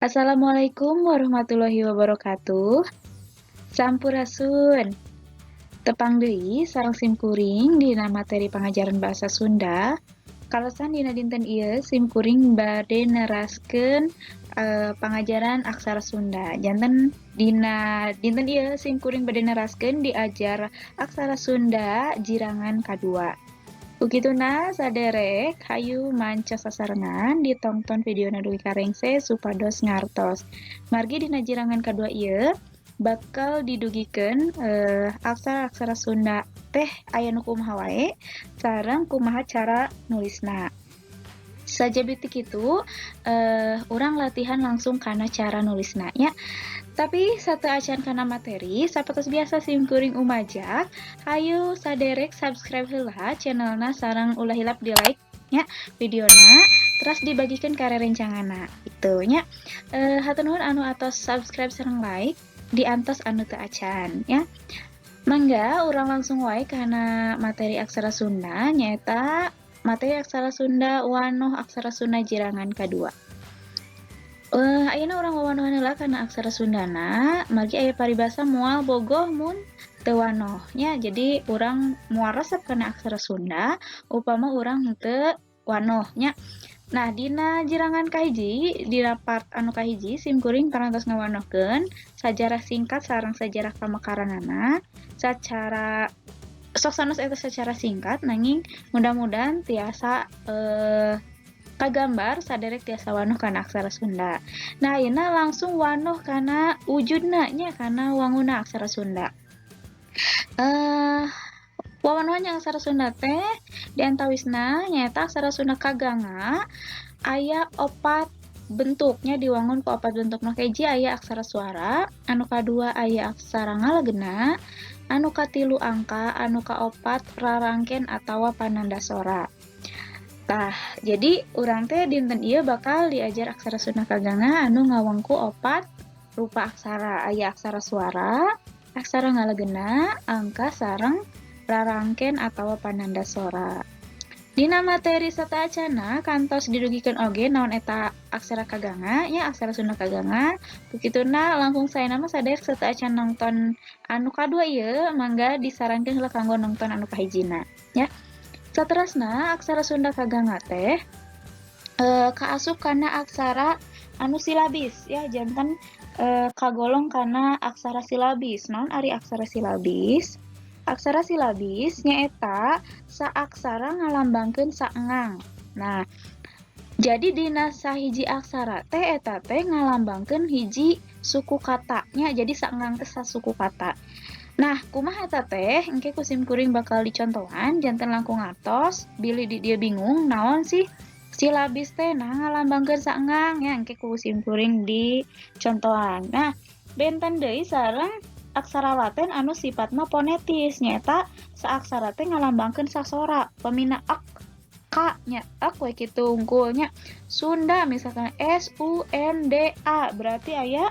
Assalamualaikum warahmatullahi wabarakatuh. Sampurasun. Tepang deui sareng simkuring dina materi pangajaran bahasa Sunda. Kaleresan dina dinten ieu simkuring bade neraskeun pangajaran aksara Sunda. Janten dina dinten ieu simkuring bade neraskeun diajar aksara Sunda jirangan kadua. Ku kituna, saderek hayu mancos sasarengan ditongton videona dugi ka rengse supados ngartos. Margi dina jirangan kadua ieu bakal didugikeun aksara-aksara Sunda teh aya nu kumaha wae sareng kumaha cara nulisna. Sajabi ti kitu, urang latihan langsung kana cara nulisna nya. Tapi sateuacan kana materi, sapertos biasa simkuring umajak, hayu saderek subscribe heula channelna sareng ulah hilap di like nya videona, teras dibagikan ka rerencanganna kitu nya. Hatur nuhun anu atos subscribe sareng like, diantos anu teu acan ya. Mangga urang langsung wae kana materi aksara Sunda, nyaeta materi aksara Sunda wanoh aksara Sunda jirangan kadua. Ayeuna urang wawanohan heula kana aksara Sundana, margi aya paribasa moal bogoh mun teu wanoh nya. Jadi urang moal resep kana aksara Sunda upama urang henteu wanoh nya. Nah, dina jirangan kahiji, dina part anu kahiji, simkuring parantos ngawanohkeun sajarah singkat sareng sajarah pamekaranana sacara sok sanes eta secara singkat, nanging mudah-mudahan tiasa kagambar saderek tiasa wanoh kana aksara Sunda. Nah, ayeuna langsung wanoh kana wujudna nya, kana wanguna aksara Sunda. Wawanohan aksara Sunda teh diantawisna nyaeta aksara Sunda kaganga aya opat bentuknya, diwangun ku opat bentuk. Nu kahiji aya aksara suara, anu kadua aya aksara ngalegena, anu katilu angka, anu kaopat rarangken atawa pananda sora. Tah, jadi urang teh dinten ieu bakal diajar aksara Sunda kaganga anu ngawangku opat rupa aksara. Aya aksara suara, aksara ngalegena, angka, sareng rarangken atawa pananda sora. Dina materi sateuacanna kantos didugikeun oge naon eta aksara kaganga nya, aksara Sunda kaganga. Ku kituna langkung saena mah saderek sateuacan nongton anu kadua ieu, mangga disarankeun heula kanggo nongton anu kahijina nya. Saterasna, aksara Sunda kaganga teh kaasup kana aksara anu silabis ya, janten kagolong kana aksara silabis. Naon ari aksara silabis? Aksara silabis nyaeta saaksara ngalambangkeun saengang. Nah, jadi dina sahiji aksara teh eta teh ngalambangkeun hiji suku kata nya, jadi saengang teh sasuku kata. Nah, kumaha eta teh? Engke ku simkuring bakal dicontohan, janten langkung ngartos bilih di dieu bingung naon sih silabis teh, nah ngalambangkeun saengang ya, engke ku simkuring dicontohan. Nah, benten deui sareng aksara laten anu sifatna fonetis, nyaeta saaksara teh ngalambangkeun sasora. Pamina ak ka nya, ak we kitu wungkul nya. Sunda misalkan S U N D A, berarti aya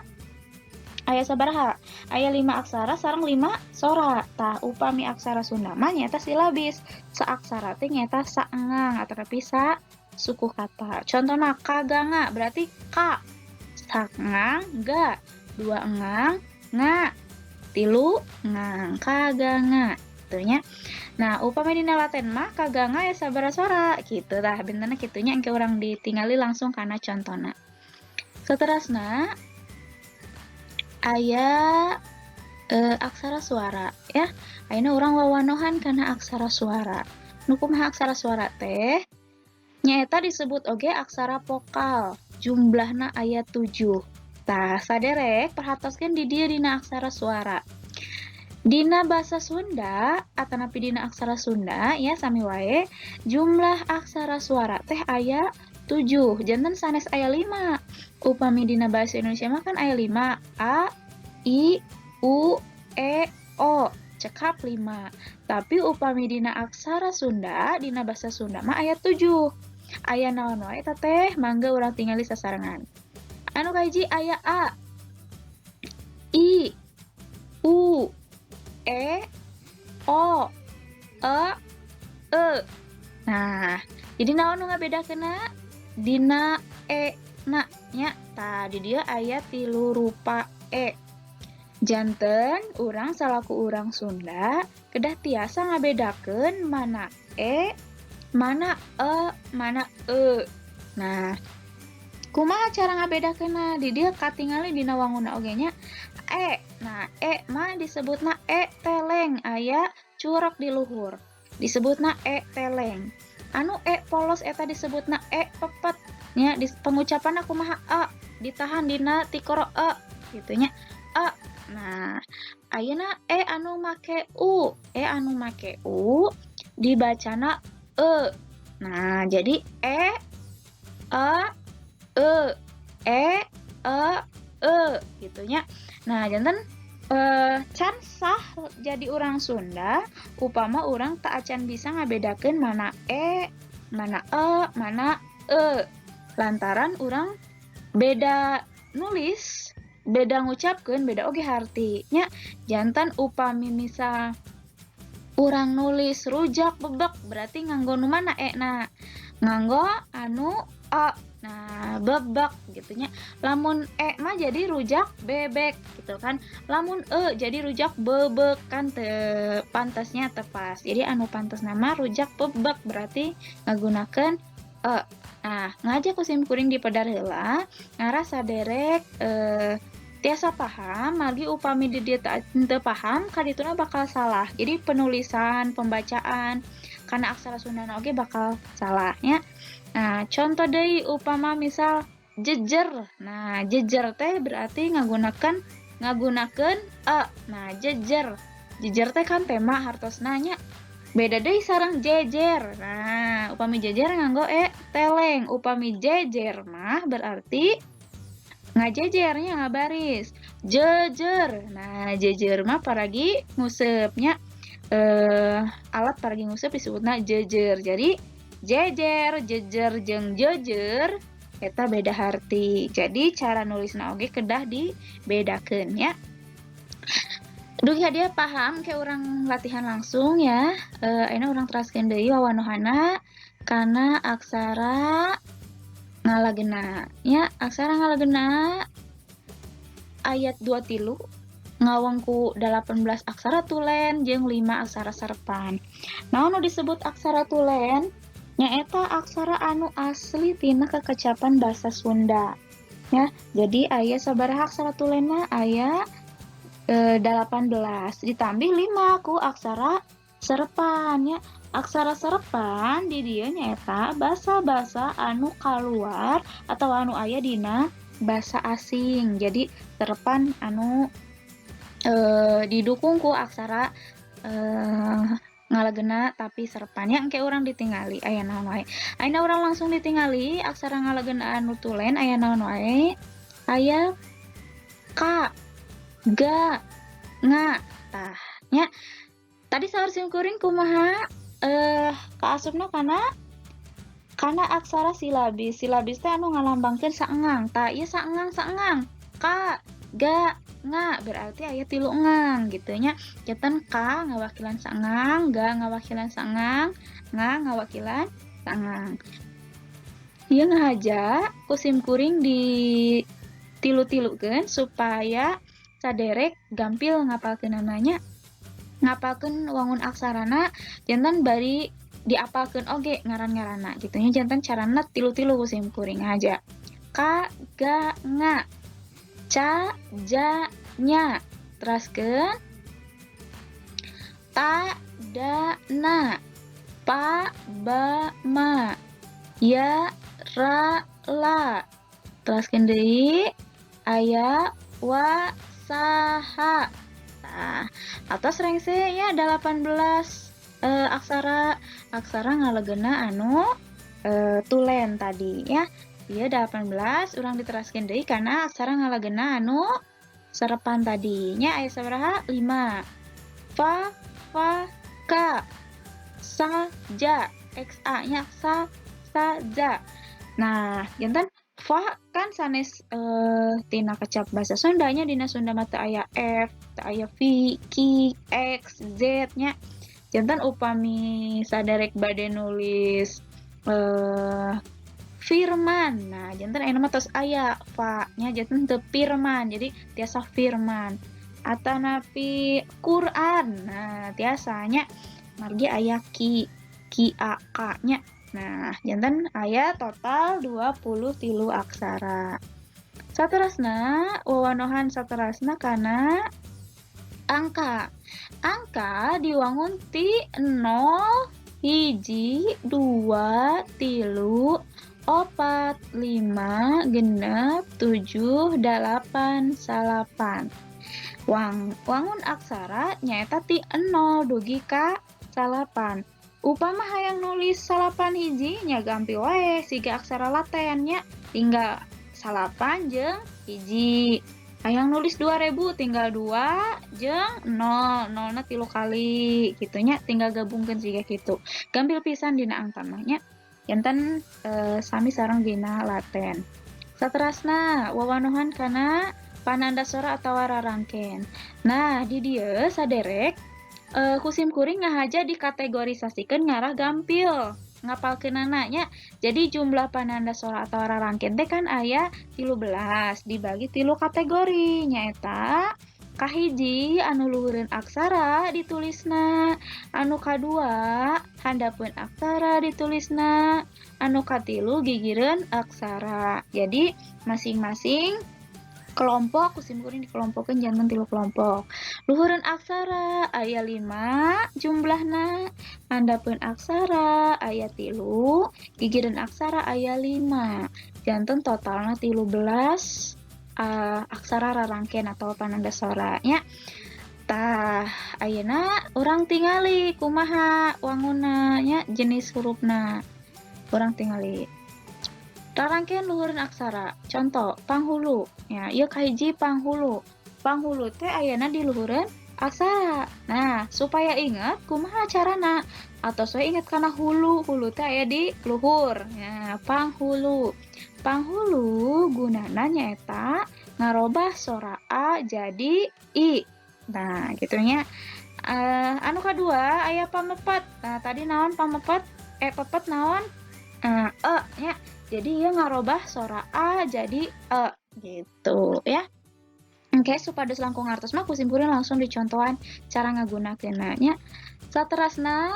sabaraha? Aya 5 aksara sareng 5 sora. Tah, upami aksara Sunda mah nyaeta silabis, saaksara teh nyaeta saengang atanapi sa suku kata. Contohna kaganga berarti ka saengang, ga dua engang, nga tilu ngang, kaganga kitu nya. Nah, upami dina laten mah kaganga aya sabaraha sora kitu. Tah, bentenna kitu nya, engke urang ditingali langsung kana contona. Saterasna aya aksara suara ya. Ayeuna urang wawanohan kana aksara suara. Nu kumaha aksara suara teh? Nyaeta disebut oge aksara vokal. Jumlahna aya 7. Tah, saderek perhatoskeun di dieu dina aksara suara. Dina basa Sunda atanapi dina aksara Sunda ya sami wae, jumlah aksara suara teh aya 7, janten sanes aya 5. Upami dina bahasa Indonesia mah kan aya 5, A I U E O, cekap 5. Tapi upami dina aksara Sunda, dina bahasa Sunda mah aya 7. Aya naon wae eta teh? Mangga urang tingali sasarengan. Anu kahiji aya A I U E O E E. Nah, jadi naon nu ngabedakeunna? Dina e na nya. Tah, di dieu aya 3 rupa e. Janten urang salaku urang Sunda kedah tiasa ngabedakeun mana e, mana e, mana e. Nah, kumaha cara ngabedakeunna? Di dieu katingali dina wanguna oge nya e. Nah, e mah disebutna e teleng, aya curok di luhur. Disebutna e teleng. Anu e polos eta disebutna e pepet. Nya pengucapanna kumaha e, ditahan dina tikoro e gitu nya. E. Nah, ayeuna e anu make u, e anu make u dibacana e. Nah, jadi e, e, e, e, e, e gitu nya. Nah, janten can sah jadi urang Sunda upama urang tak acan bisa ngabedakeun mana e, mana e, mana e. Lantaran urang beda nulis, beda ngucapkeun, beda oge harti nya. Jantan upami misal urang nulis rujak bebek berarti nganggo nu mana e na? Nganggo anu e. Nah, bebek gitu nya. Lamun e mah jadi rujak bebek gitu kan. Lamun e jadi rujak bebek kan teu pantasnya tepas. Jadi anu pantas nama rujak bebek berarti ngagunakeun e. Nah, ngajak ku sim kuring di pedar heula ngarah saderek tiasa paham, margi upami di dieu teu paham kadituna bakal salah. Jadi penulisan, pembacaan kana aksara Sundana oge bakal salah nya. Nah, contoh deui upama misal jejer. Nah, jejer teh berarti ngagunakeun e. Nah, jejer. Jejer teh kan tema hartosna nya. Beda deui sareng jejer. Nah, upami jejer nganggo e teleng. Upami jejer mah berarti ngajejernya ngabaris. Jejer. Nah, jejer mah paragi nguseupnya. Alat paragi nguseup disebutna jejer. Jadi jejer, jejer jeung jejer eta beda harti. Jadi cara nulisna oge kedah dibedakeun ya. Duh ya dia paham ke urang latihan langsung ya. Ayeuna urang teraskeun deui wawanohana kana aksara ngalagena ya. Aksara ngalagena ayat 23 ngawengku 18 aksara tulen jeung 5 aksara serepan. Naon nu disebut aksara tulen? Nyaeta aksara anu asli tina kekecapan bahasa Sunda. Ya, jadi aya sabaraha aksara tulenna? Aya 18 ditambah 5 ku aksara serepan ya. Aksara serepan di dieu nyaeta basa-basa anu kaluar atau anu aya dina basa asing. Jadi serepan anu didukung ku aksara ngalagena tapi serepannya engke urang ditingali aya naon wae. Ayeuna urang langsung ditingali aksara ngalagena anu tulen aya naon wae. Aya k, g, nga. Tah nya. Tadi saur sim kuring kumaha kaasupna kana aksara silabis. Silabis teh anu ngalambangkeun saengang. Tah ieu saengang saengang. K, g, nga berarti aya 3 engang gitu nya. Janten k ngawakilan saengang, g ngawakilan saengang, nga ngawakilan saengang. Ieu ngahaja ku sim kuring di tilu-tilukeun supaya saderek gampil ngapalkeunana nya. Ngapalkeun wangun aksarana janten bari diapalkeun oge ngaran-ngaranna gitu nya. Janten carana tilu-tilu ku sim kuring ngahaja. K, g, nga, ca, ja, nya. Teraskeun ta, da, na, pa, ba, ma, ya, ra, la. Teraskeun deui aya wa, sa, ha. Nah, atos rengse ya 18 aksara aksara ngalegena anu tulen tadi ya. Ieu 18 urang diteraskeun deui kana aksara ngalagena anu serepan tadi nya. Aya sabaraha? 5. Fa, fa, ka, sa, ja, x a nya sa, sa, ja. Nah, janten fa kan sanes tina kecap bahasa Sundanya, dina Sunda mah teu aya F, teu aya V, Q, X, Z nya. Janten upami saderek bade nulis V Firman. Nah, janten ayeuna mah tos aya fa nya, janten teu firman, jadi tiasa firman. Atanapi Quran. Nah, tiasa nya, margi aya ki, ki a k nya. Nah, janten aya total 23 aksara. Saterasna wawanohan saterasna kana angka. Angka diwangun ti 0, 1, 2, 3, 4, 5, 6, 7, 8, 9. Wangun aksara nyaeta ti 0 dugi ka 9. Upama hayang nulis 9 hiji nya gampil wae siga aksara laten nya, tinggal 9 jeung 1. Hayang nulis 2000 tinggal 2 jeung 0, 0-na 3 kali kitu nya, tinggal gabungkeun siga kitu. Gampil pisan dina angka mah nya. Janten sami sareng dina laten. Saterasna wawanohan kana pananda sora atawa rarangken. Nah, di dieu saderek ku sim kuring ngahaja dikategorisasikeun ngarah gampil ngapalkeunana nya. Jadi jumlah pananda sora atau rarangken teh kan aya 13 dibagi 3 kategori, nyaeta kahiji anu luhureun aksara ditulisna, anu kadua handapeun aksara ditulisna, anu katilu gigireun aksara. Jadi masing-masing kelompok ku sim kuring dikelompokeun janten 3 kelompok. Luhureun aksara aya 5 jumlahna, handapeun aksara aya 3, gigireun aksara aya 5. Janten totalna 13 aksara rarangken atau pananda sora nya. Tah, ayeuna urang tingali kumaha wangunna nya, jenis hurufna. Urang tingali rarangken luhureun aksara. Contoh panghulu ya, ieu kahiji panghulu. Panghulu teh ayana di luhureun aksara. Nah, supaya ingat kumaha carana? Atau saya ingat kana hulu, hulu teh aya di luhur. Ya, panghulu. Panghulu gunana nyaeta ngarobah sora a jadi i. Nah, gitunya. Anu kadua aya pamepet. Nah, tadi naon pamepet? Pepet naon? E nya. Jadi ieu ngarobah sora a jadi e gitu ya. Oke, supados langkung ngartos mah ku sim kuring langsung dicontohan cara ngagunakeunna nya. Saterasna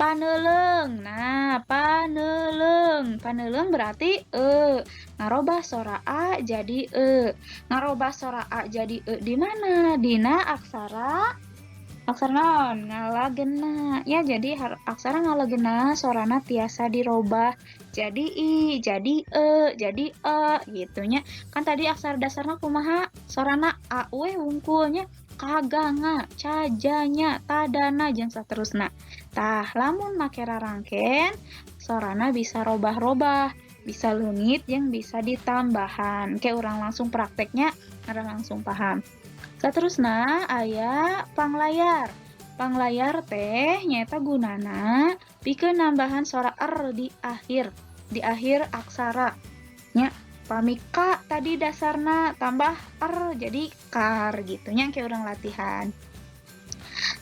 paneleung. Nah, paneleung. Paneleung berarti e. Ngarobah sora a jadi e. Ngarobah sora a jadi e di mana? Dina aksara, aksara naon? Ngalagena. Ya, jadi aksara ngalagena sorana tiasa dirobah jadi i, jadi e, jadi e gitu nya. Kan tadi aksara dasarna kumaha? Sorana a we wungkulnya, kaganga, cajanya, tadana jeung saterusna. Tah, lamun make rarangken sorana bisa robah-robah, bisa leungit jeung bisa ditambahan. Oke, urang langsung prakteknya, urang langsung paham. Saterusna aya panglayar. Panglayar teh nyaeta gunana pikeun nambahan sora r di akhir aksara. Nya, pami ka tadi dasarna tambah r jadi kar gitu nya, kayak urang latihan.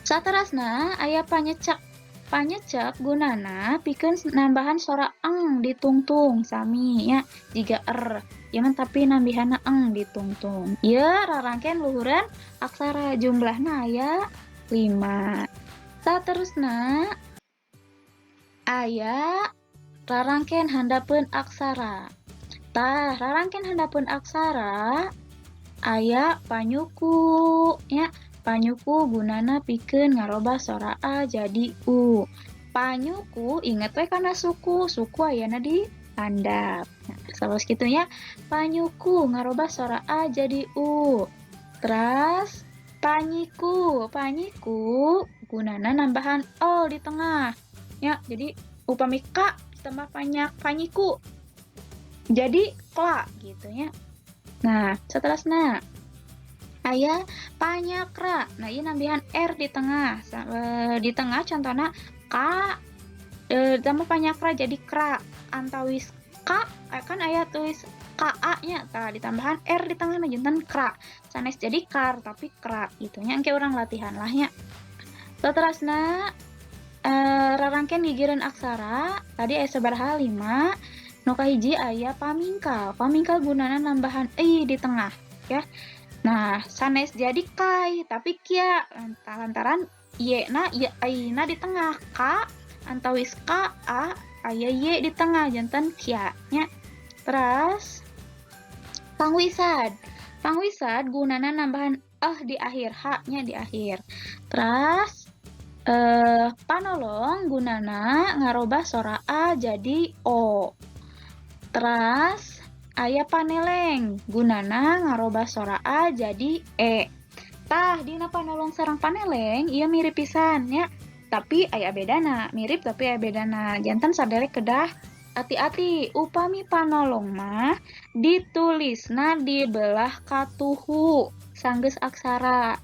Saterasna aya panyecek. Panyecek gunana pikeun nambahan sora eng ditungtung sami nya jiga r. Ieu mah tapi nambihanna eng ditungtung. Ieu rarangken luhureun aksara jumlahna aya 5. Saterusna aya rarangken handapeun aksara. Tah, rarangken handapeun aksara aya panyuku nya. Panyuku gunana pikeun ngarobah sora a jadi u. Panyuku inget we kana suku, suku ayana di handap. Nah, salos kitu nya. Panyuku ngarobah sora a jadi u. Terus panyiku, panyiku gunana nambahan o di tengah. Ya, jadi upami ka ditambah panyak panyiku jadi kla gitu ya. Nah, seterusnya aya panyakra. Nah, ini nambahan r di tengah. Di tengah contohnya ka ditambah panyakra jadi kra. Antawis k kan aya tulis k a nya, tah ditambahan r di tengah janten kra. Sanes jadi kar tapi kra gitu nya. Engke urang latihan lah nya. Saterasna rarangken gigireun aksara tadi aya sabaraha? 5. Nu kahiji aya pamingkal. Pamingkal gunana nambahan i di tengah ya. Nah, sanes jadi kai tapi kia lantaran y na y i na di tengah k antawis k a aya y di tengah janten kia nya. Terus pangwisad. Pangwisad gunana nambahan eh di akhir, h-nya di akhir. Terus panolong gunana ngarobah sora a jadi o. Terus aya paneleng gunana ngarobah sora a jadi e. Tah dina panolong sareng paneleng ieu mirip pisan nya, tapi aya bedana, mirip tapi aya bedana. Janten saderek kedah hati-hati, upami panolong mah ditulisna di belah katuhu sanggeus aksara.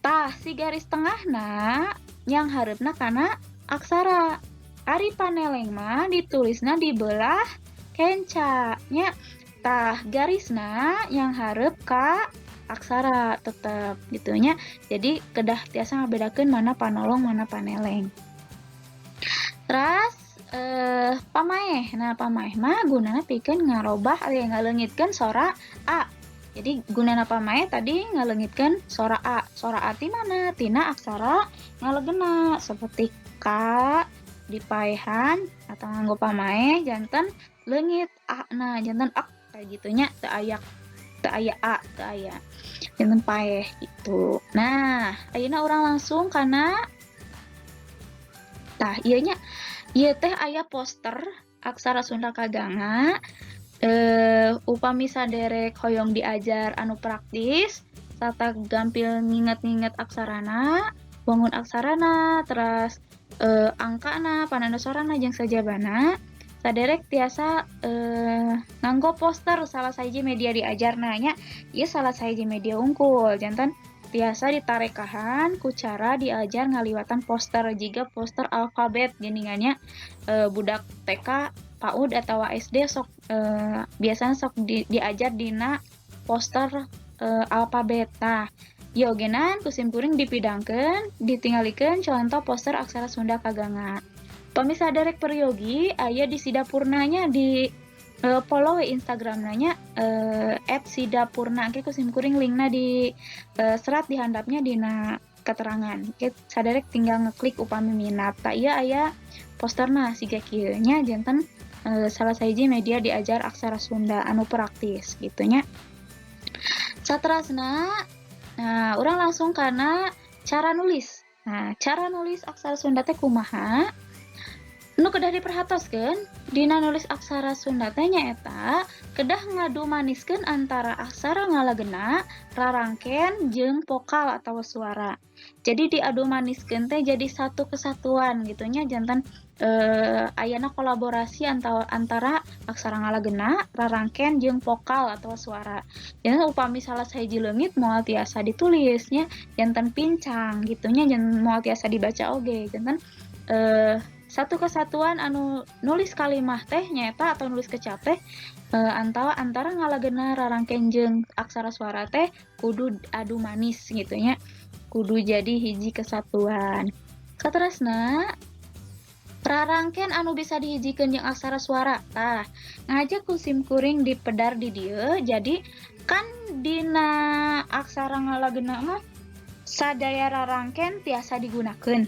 Tah si garis tengahna yang hareupna kana aksara. Ari paneleng mah ditulisna di belah kenca nya. Tah garisna yang hareup ka aksara tetep gitu nya. Jadi kedah tiasa ngabedakeun mana panolong mana paneleng. Terus pamaeh. Nah, pamaeh mah gunana pikeun ngarobah ngaleungitkeun sora a. Jadi gunana pamaeh tadi ngaleungitkeun sora a. Sora a ti mana? Tina aksara ngalegena seperti k dipaehan atau nganggo pamaeh janten leungit a. Nah, janten ak kayak gitunya, teu aya, teu aya a, teu aya. Janten paeh gitu. Nah, ayeuna urang langsung kana tah ieu nya. Ieu teh aya poster aksara Sunda Kaganga. Upami saderek hoyong diajar anu praktis sarta gampil nginget-nginget aksarana, wangun aksarana, terus angkana, pananda sorana jeung sajabana, saderek tiasa nganggo poster salah sahiji media diajarna nya. Ieu salah sahiji media unggul, janten tiasa ditarekahan ku cara diajar ngaliwatan poster jiga poster alfabet geuningan nya, budak TK, PAUD atau SD sok biasanya sok diajar dina poster alfabet. Tah, ieu ogenan ku sim kuring dipidangkeun, ditinggalikeun contoh poster aksara Sunda Kaganga. Pami saderek peryogi aya di Sidapurnanya di follow we Instagramna nya, @sidapurna. Engke ku sim kuring linkna di serat di handapnya dina keterangan. Engke saderek tinggal ngeklik upami minat. Tah ieu aya posterna siga kieu nya, janten salah sahiji media diajar aksara Sunda anu praktis gitu nya. Saterasna, nah urang langsung kana cara nulis. Nah, cara nulis aksara Sunda teh kumaha? Nu kedah diperhatoskeun dina nulis aksara Sunda teh nyaeta kedah ngadu maniskeun antara aksara ngalagena, rarangken, jeung vokal atau suara. Jadi diadu maniskeun teh jadi satu kesatuan gitu nya, janten ayana kolaborasi antara aksara ngalagena, rarangken, jeung vokal atau suara. Janten upami salah sahiji leungit moal tiasa ditulis nya, janten pincang gitu nya, janten moal tiasa dibaca oge. Janten satu kesatuan anu nulis kalimah teh nyaeta atau nulis kecap teh antara ngalagena, rarangken, jeung aksara suara teh kudu adu manis gitu nya, kudu jadi hiji kesatuan. Saterasna, rarangken anu bisa dihijikeun jeung aksara suara. Tah, ngajak ku sim kuring dipedar di dieu. Jadi kan dina aksara ngalagena mah sadaya rarangken tiasa digunakeun.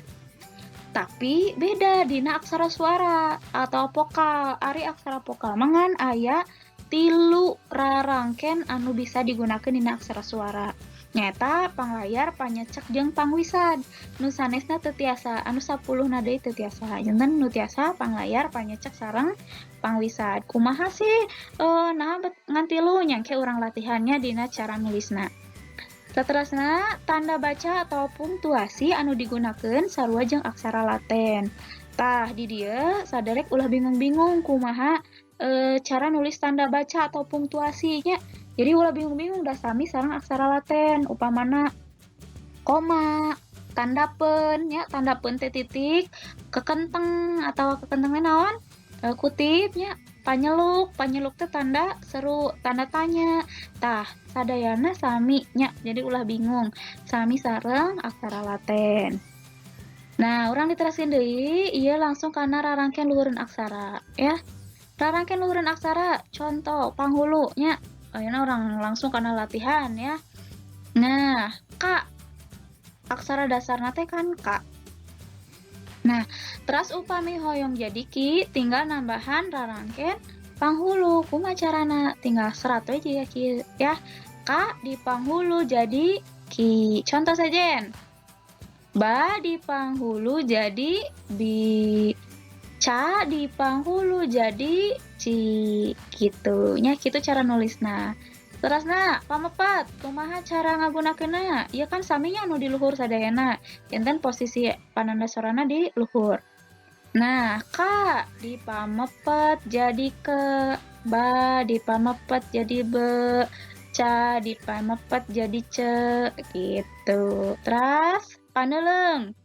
Tapi beda dina aksara suara atau vokal. Ari aksara vokal mah ngan aya 3 rarangken anu bisa digunakeun dina aksara suara. Nyaeta panglayar, panyecek, jeung pangwisad. Nu sanesna teu tiasa, anu 10 deui teu tiasa. Janten nu tiasa panglayar, panyecek, sareng pangwisad. Kumaha sih naha bet ngan tilu nya, engke urang latihannya dina cara nulisna. Saterasna, tanda baca atau punktuasi anu digunakeun sarua jeung aksara Latin. Tah di dieu saderek ulah bingung-bingung kumaha cara nulis tanda baca atau punktuasinya. Jadi ulah bingung-bingung dah sami sareng aksara Latin, upamana koma, tanda pen nya, tanda pen teh titik, kekenteng atau kekenteng teh naon? Kutip nya, panyeluk, panyeluk teh tanda seru, tanda tanya. Tah, sadayana sami nya, jadi ulah bingung. Sami sareng aksara Latin. Nah, urang diteraskeun deui, ieu langsung kana rarangken luhureun aksara ya. Rarangken luhureun aksara, contoh panghulu nya. Ayeuna urang langsung kana latihan ya. Nah, K aksara dasarna teh kan K. Nah, teras upami hoyong jadi ki tinggal nambahan rarangken panghulu. Kumaha carana? Tinggal serat we jiga kieu ya. K di panghulu jadi ki. Contoh sajen. Ba di panghulu jadi bi. Ca di panghulu jadi ci gitu nya, kitu cara nulisna. Terasna pamepet kumaha cara ngagunakeunna? Ieu kan saminya anu di luhur sadayana. Janten posisi pananda sorana di luhur. Nah, K di pamepet jadi ke, ba di pamepet jadi be, ca di pamepet jadi ce gitu. Teras paneleung.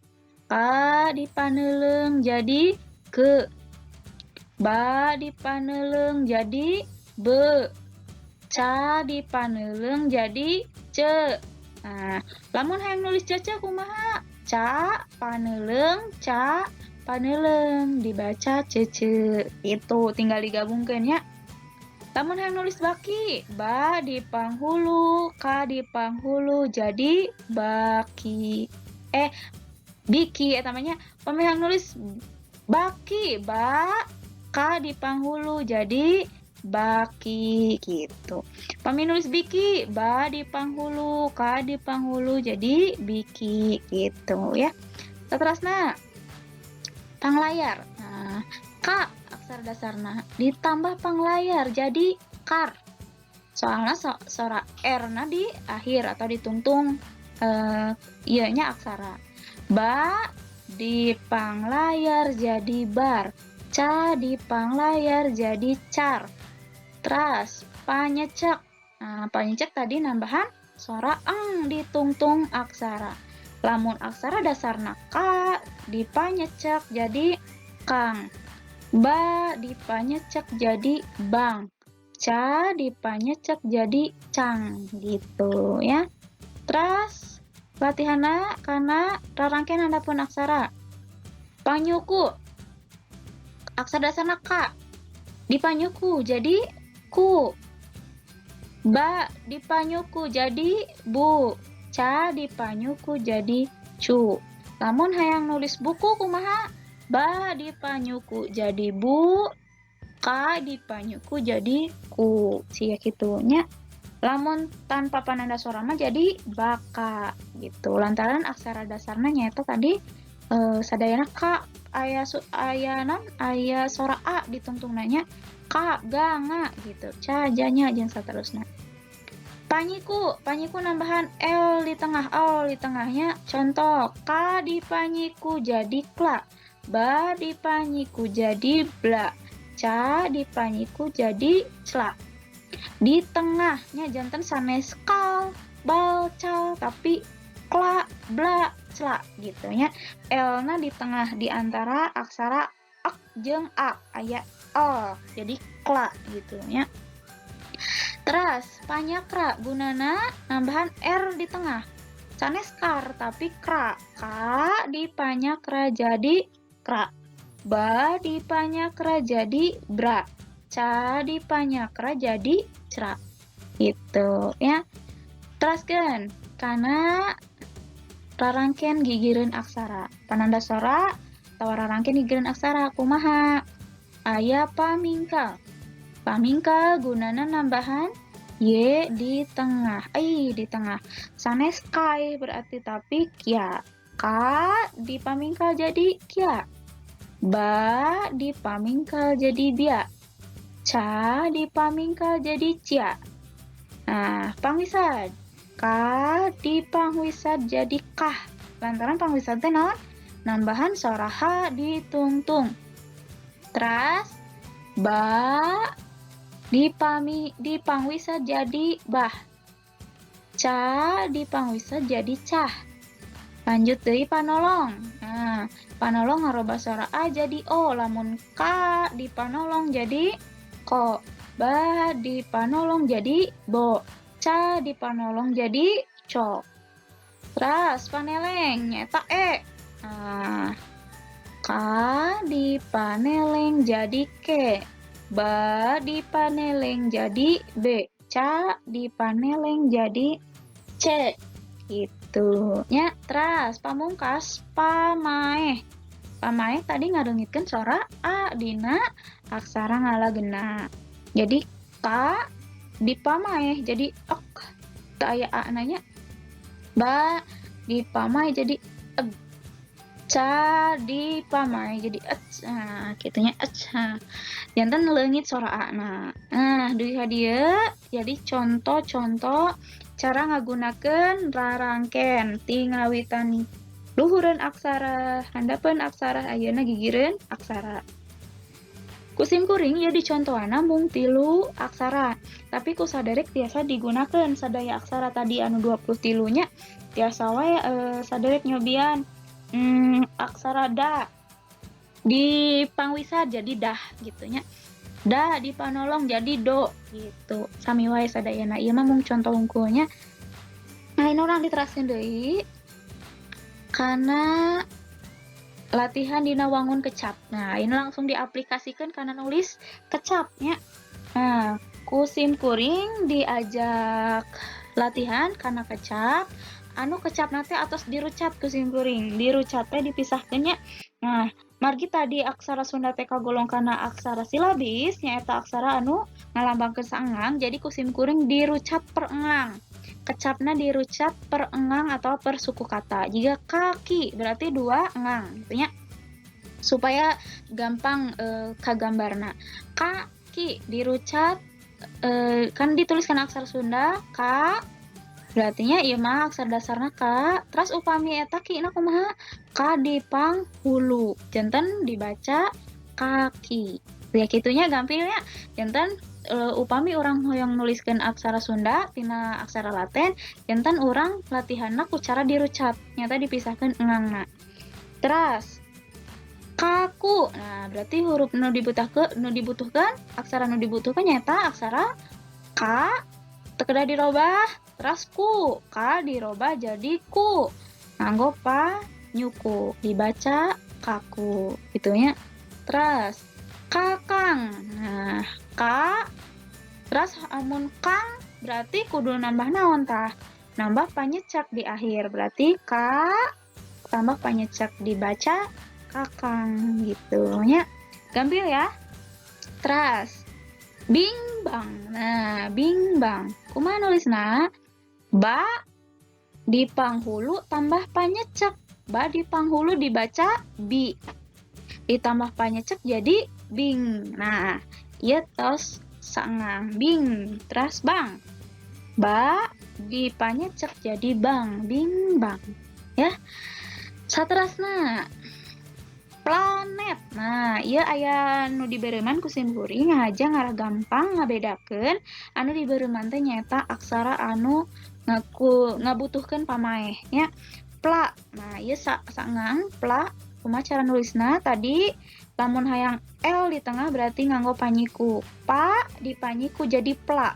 K di paneleung jadi ke, ba di paneleung jadi be, ca di paneleung jadi ce. Nah, lamun hayang nulis cece kumaha? Ca paneleung, ca paneleung dibaca cece. Itu tinggal digabungkeun ya. Lamun hayang nulis baki, ba di panghulu, ka di panghulu jadi baki. Biki eta mah nya. Pami hayang nulis baki, ba ka di panghulu jadi baki gitu. Pami nulis biki, ba di panghulu, ka di panghulu jadi biki gitu ya. Saterasna panglayar. Nah, K aksara dasarna ditambah panglayar jadi kar. Soalnya sora R-na di akhir atau ditungtung ieu nya aksara. Ba di panglayar jadi bar, ca di panglayar jadi car. Teras panyecek. Nah, panyecek tadi nambahan sora eng ditungtung aksara. Lamun aksara dasarna K dipanyecek jadi kang. Ba dipanyecek jadi bang. Ca dipanyecek jadi cang gitu ya. Teras latihanna kana rarangken handapun aksara. Panyuku. Aksara dasarna K dipanyuku jadi ku. Ba dipanyuku jadi bu. Ca dipanyuku jadi cu. Lamun hayang nulis buku kumaha? Ba dipanyuku jadi bu, ka dipanyuku jadi ku. Sia kitu nya. Lamun tanpa pananda sora mah jadi baka gitu. Lantaran aksara dasarna nyaeta tadi sadayana K aya aya non aya sora A ditungtungna nya ka, ga, nga gitu. Ca, ja, nya jeung saterusna. Panyiku, panyiku nambahan L di tengah, L di tengahnya. Contoh, K di panyiku jadi kla, ba di panyiku jadi bla, ca di panyiku jadi cla. Di tengahnya janten sanes kal, bal, cal, tapi kla, bla, cla gitu nya. L-na di tengah di antara aksara ak jeung a aya L, jadi kla gitu nya. Teras panyakra gunana nambahan R di tengah. Sanes kar tapi kra. K di panyakra jadi kra. Ba di panyakra jadi bra. Ca di panyakra jadi cra. Gitu ya. Teraskeun kana rarangken gigireun aksara. Pananda sora atawa rarangken gigireun aksara kumaha? Aya pamingkal. Pamingkal gunana nambahan Y di tengah. Di tengah. Sanes kai berarti tapi kia. K di pamingkal jadi kia. Ba di pamingkal jadi bia. Ca di pamingkal jadi cia. Nah, pangwisad. K di pangwisad jadi kah. Lantaran pangwisad teh naon? Nambahan sora H ditungtung. Teras ba di pangwisad jadi bah. Ca di pangwisad jadi cah. Lanjut deui panolong. Nah, panolong ngarobah suara A jadi O. Lamun K di panolong jadi ko. Ba di panolong jadi bo. Ca di panolong jadi co. Terus paneleng nyata E. Nah, K di paneleng jadi ke. Ba dipaneleng jadi B, ca dipaneleng jadi C gitu nya. Teras pamungkas pamaeh. Pamaeh tadi ngarengitkeun sora A dina aksara ngalagena. Jadi K dipamaeh jadi ok, teu aya A nanya. Ba dipamaeh jadi eg. Ca dipamaeh jadi ec. Nah, kitu nya ec. Nah, janten leungit sora A na. Nah, dugi ka dieu jadi contoh-contoh cara ngagunakeun rarangken ti ngawitan luhureun aksara, handapeun aksara, ayeuna gigireun aksara. Ku sim kuring ieu dicontohanna mung 3 aksara, tapi ku saderek tiasa digunakeun sadaya aksara tadi anu 23 nya tiasa wae saderek nyobian aksara da di pangwisa jadi dah gitu nya. Da di panolong jadi do gitu. Sami wae sadayana ieu mah mung contoh hungkulnya. Nah, ini urang diteraskeun deui kana latihan dina wangun kecap. Nah, ini langsung diaplikasikan karena nulis kecapnya. Nah, ku sim kuring diajak latihan karena kecap. Anu kecap nate atos dirucat ku sim kuring. Dirucat teh dipisahkeun nya. Nah, margi tadi aksara Sunda teh kagolong kana aksara silabis, nyaeta aksara anu ngalambangkeun saengang, jadi ku sim kuring dirucat per engang. Kecapna dirucat per engang atau per suku kata. Jika kaki berarti 2 engang gitu nya. Supaya gampang kagambarna. Kaki dirucat kan dituliskan aksara Sunda K, berarti nya ieu mah aksara dasarna K. Terus upami eta ki na kumaha? K dipang hulu. Janten dibaca kaki. Ya kitunya gampilnya. Janten upami urang hoyong nuliskeun aksara Sunda tina aksara Latin, janten urang latihanna ku cara dirucat, nyata dipisahkeun engangna. Terus kaku. Nah, berarti huruf nu dibutuhkeun, nu dibutuhkan, aksara nu dibutuhkan nyata aksara K teu kedah dirobah, terus ku, K dirobah jadi ku. Nganggo pa nyuku, dibaca kaku gitu nya. Terus kakang. Nah, K terus amun kang berarti kudu nambah naon tah? Nambah panyecak di akhir. Berarti K tambah panyecak dibaca kakang gitu nya. Gampil ya. Terus bingbang. Nah, bingbang. Kumaha nulisna? Ba di panghulu tambah panyecek. Ba di panghulu dibaca bi. Ditambah panyecek jadi bing. Nah, ieu tos sangang bing, terus bang. Ba dipanyecek jadi bang, bing bang. Ya. Saterasna planet. Nah, ieu aya nu dibereuman ku sim kuring ngahaja ngarah gampang ngabedakeun anu dibereuman teh nyaeta aksara anu ngabutuhkeun pamaeh nya. Pla. Nah, ieu sangang pla. Kumaha cara nulisna? Tadi lamun hayang L di tengah berarti nganggo panyiku. Pa di panyiku jadi pla.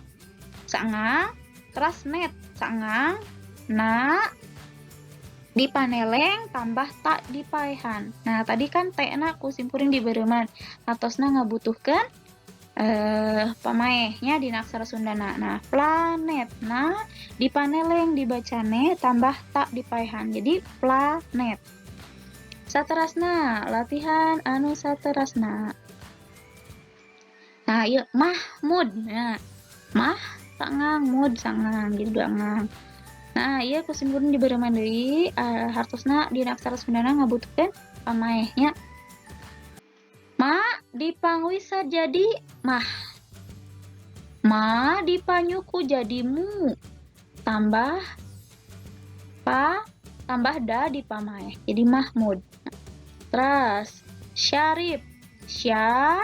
Sangang terus net sangang na di paneleng tambah tak di paehan. Nah, tadi kan T na ku sim kuring dibereuman. Atosna ngabutuhkeun pamaehnya dina aksara Sundana. Nah, planet na di paneleng dibacane tambah tak di paehan. Jadi planet. Saterasna, latihan anu saterasna. Nah, ieu Mahmud. Nah, mah sangang, mud sangang, jadi dua engang. Nah, ieu ku sim kuring dibereuman deui, hartosna dina aksara Sundana ngabutuhkeun pamaehnya. Ma dipangwisa jadi mah. Ma dipanyuku jadi mu. Tambah pa tambah da di pamaeh. Jadi Mahmud. Terus Syarif. Sya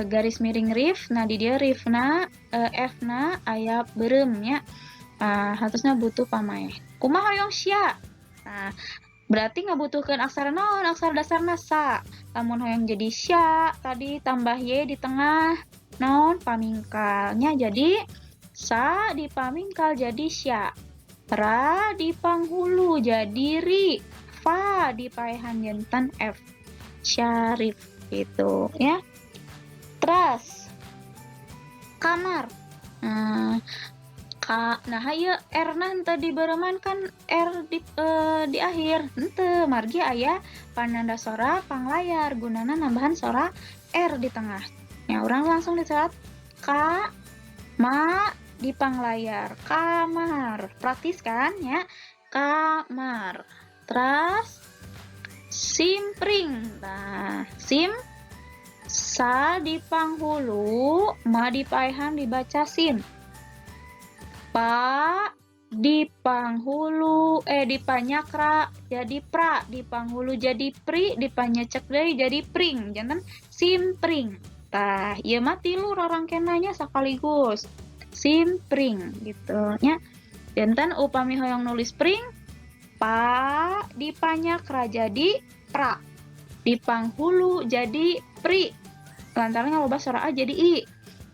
garis miring rif. Nah, di dia rifna F na aya beureum nya. Harusnya butuh pamaeh. Kumaha hoyong sya? Nah, berarti ngabutuhkeun aksara naon? Aksara dasarna sa. Lamun hoyong jadi sya tadi tambah y di tengah naon pamingkalnya jadi sa di pamingkal jadi sya. Ra di panghulu jadi ri. Fa di paehan jantan F. Syarif gitu ya. Terus kamar. Nah, ka, nah ieu R na henteu dibeureuman kan, R di akhir henteu, margi aya pananda sora panglayar gunana nambahan sora R di tengah. Ya, urang langsung diserat ka ma di panglayar, kamar. Praktis kan ya, kamar. Terus simpring. Nah, sim sa di panghulu, ma di paehan dibaca sim. Pa di panghulu, di panyakra jadi pra, di panghulu jadi pri, di panyecek deui jadi pring, janten simpring. Tah, ieu mah tilu rarangkenanya sekaligus. Simpring gitu nya. Janten upami hoyong nulis pring, pa di panyakra jadi pra, di panghulu jadi pri, lantaran ngaloba sora a jadi i,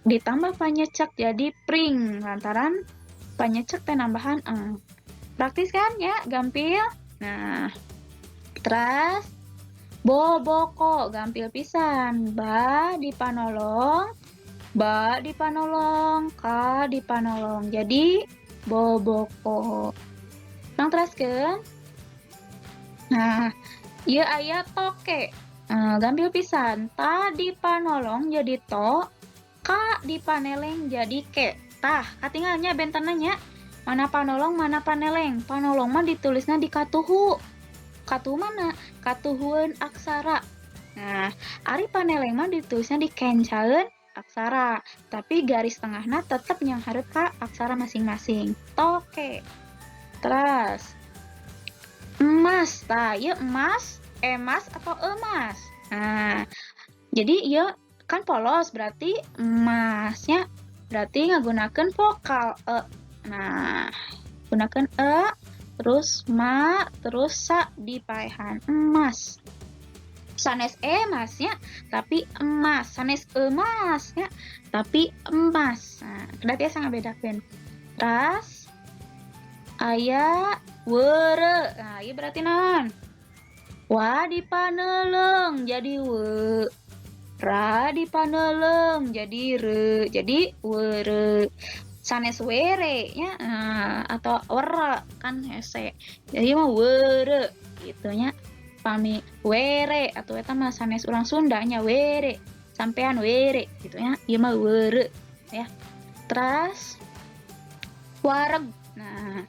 ditambah panyecek jadi pring, lantaran panyecek teh nambahan eng. Praktis kan ya, gampil. Nah, terus boboko gampil pisan. Ba di panolong, ba di panolong, ka di panolong, jadi boboko. Nang teraskeun. Nah, ieu aya toke. Nah, gampil pisan. Ta di panolong jadi to, ka di paneleng jadi ke. Tah, katingalnya bentenna nya. Mana panolong, mana paneleng. Panolong mah ditulisna di katuhu. Katuhu mana? Katuhueun aksara. Nah, ari paneleng mah ditulisna di kencaeun aksara. Tapi garis tengahna tetep nyanghareup ka aksara masing-masing. Toke. Terus emas. Tah, ieu emas, emas atau emas. Nah, jadi ieu kan polos berarti emasnya, berarti ngagunakeun vokal e. Nah, gunakan e terus ma terus sa di paehan, emas. Sanes emasnya tapi emas, sanes emasnya tapi emas. Nah, berarti tiasa ngabedakeun. Terus aya were. Nah, ieu berarti naon? Wa di paneleung jadi we, ra di paneleung jadi re, jadi were. Sanes were nya, nah, atau were kan hese. Jadi mah were gitu nya. Pami were atau eta mah sanes urang Sunda nya, were. Sampean were gitu nya. Ieu mah were ya. Terus wareg. Nah,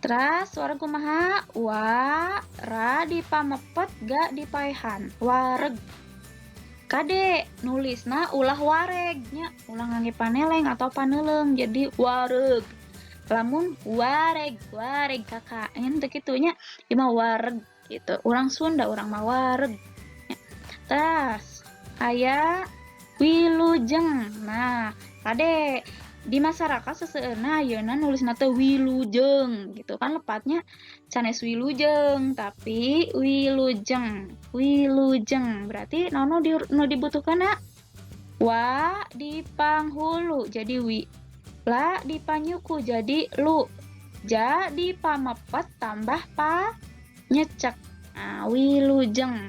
terus wareg kumaha? Wa ra di pamepet, ga di paehan. Wareg. Kade nulisna ulah wareg nya, ulah ngangge paneleng atau paneleung, jadi wareg. Lamun wareg, wareg kakak teu kitu nya, ieu mah wareg gitu. Urang Sunda urang mah wareg. Terus aya wilujeng. Nah, kade di masyarakat seseueurna ayeuna nulisna teh wilujeng gitu kan, lepatnya sanes wilujeng tapi wilujeng. Wilujeng berarti naon nu dibutuhkanna? Wa di panghulu jadi wi, la di panyuku jadi lu, ja di pamepet tambah pa nyecek. Nah, wilujeng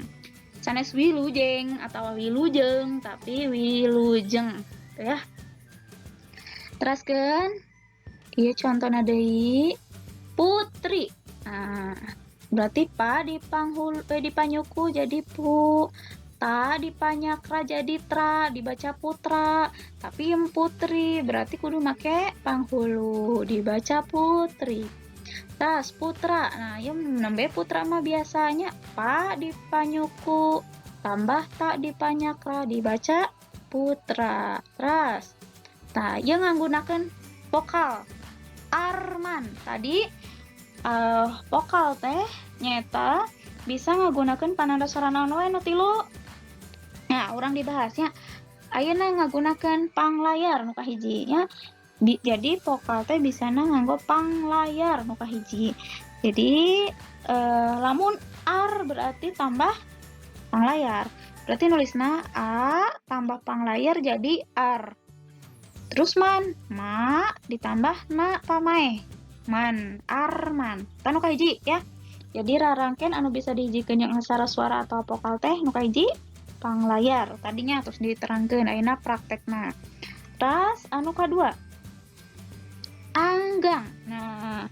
sanes wilujeng atau wilujeng tapi wilujeng gitu ya. Teraskeun ieu contohna deui, putri. Nah, berarti pa di panghulu, di panyuku jadi pu, ta di panyakra jadi tra, dibaca putra. Tapi yang putri berarti kudu make panghulu, dibaca putri. Tas putra. Nah, yang nembe putra mah biasanya pa di panyuku tambah ta di panyakra dibaca putra. Terus nah, yang nganggunakeun vokal Arman. Tadi vokal teh nyeta bisa ngagunakeun pananda sora naon wae nu tilu. Nah, urang dibahasnya ayeuna ngagunakeun panglayar nu kahiji nya. Jadi vokal teh bisana nganggo panglayar nu kahiji. Jadi lamun ar berarti tambah panglayar. Berarti nulisna a tambah panglayar jadi ar. Terus man, ma ditambah na pamaeh. Man, arman. Tah, nu kahiji ya. Jadi rarangken anu bisa dihijikeun jeung aksara suara atau vokal teh nu kahiji panglayar. Tadinya terus diterangkeun, ayeuna praktekna. Terus anu kadua, anggang. Nah,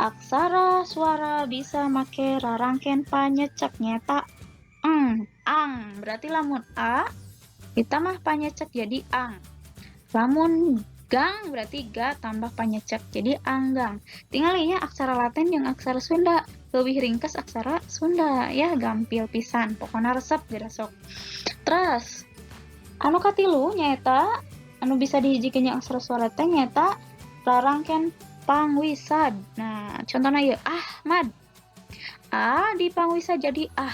aksara suara bisa make rarangken panyecek nyeta eng, ang. Berarti lamun a ditambah panyecek jadi ang. Lamun gang berarti ga tambah panyecek jadi anggang. Tinggal ya aksara Latin yang aksara Sunda lebih ringkas aksara Sunda ya, gampil pisan pokoknya, resep geura sok. Terus anu katilu nyaeta anu bisa dihijikeun jeung aksara suara teh nyaeta rarangken pangwisad. Nah, contohnya ya Ahmad, A dipangwisad jadi ah,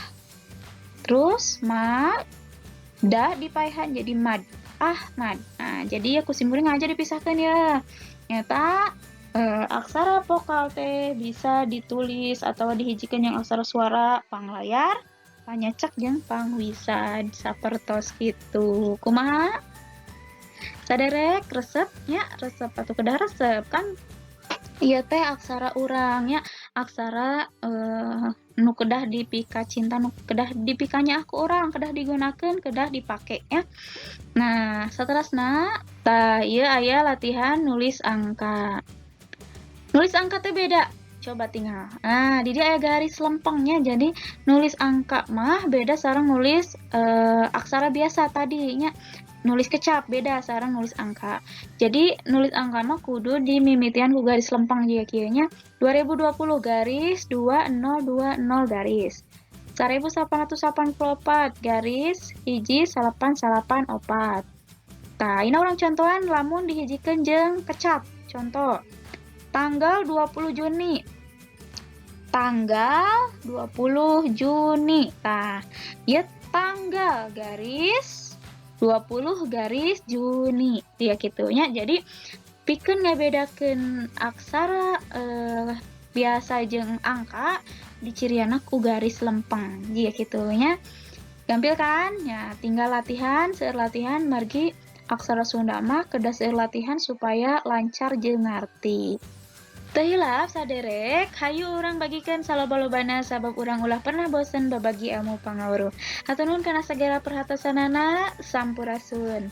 terus ma da dipaehan jadi mad, Ahmad. Nah, jadi ya ku simkuring aja dipisahkan ya. Nyata aksara vokal teh bisa ditulis atau dihijikeun yang aksara suara panglayar, panyecek jeung pangwisad, sapertos kitu. Kumaha? Saderek resep nya? Resep atau kedah resep kan? Ieu teh aksara urang nya, aksara nu kedah dipika cinta, nu kedah dipikanyaah ku urang, kedah digunakeun, kedah dipake ya. Nah, saterasna tah ieu aya latihan nulis angka. Nulis angka teh beda, coba tinggal. Nah, di dieu aya garis lempengnya, jadi nulis angka mah beda sareng nulis aksara biasa tadi nya. Nulis kecap beda sareng nulis angka. Jadi nulis angka mah kudu dimimitian ku garis lempeng jiga kieu nya. 2020 garis 2020 garis. 1884 garis 1994. Tah, ini urang contohan lamun dihijikeun jeung kecap. Contoh, tanggal 20 Juni. Tanggal 20 Juni. Tah, ieu tanggal garis 20 garis Juni. Ya kitu nya. Jadi pikeun ngabedakeun aksara biasa jeung angka dicirianna ku garis lempeng. Jiga kitu nya. Gampil kan? Ya, tinggal latihan, seueur latihan margi aksara Sunda mah kedah seueur latihan supaya lancar jeung ngarti. Teu hilap saderek, hayu urang bagikeun saloba-lobana sabab urang ulah pernah bosen babagi ilmu pangaweruh. Hatur nuhun kana sagala perhatosanana, sampurasun.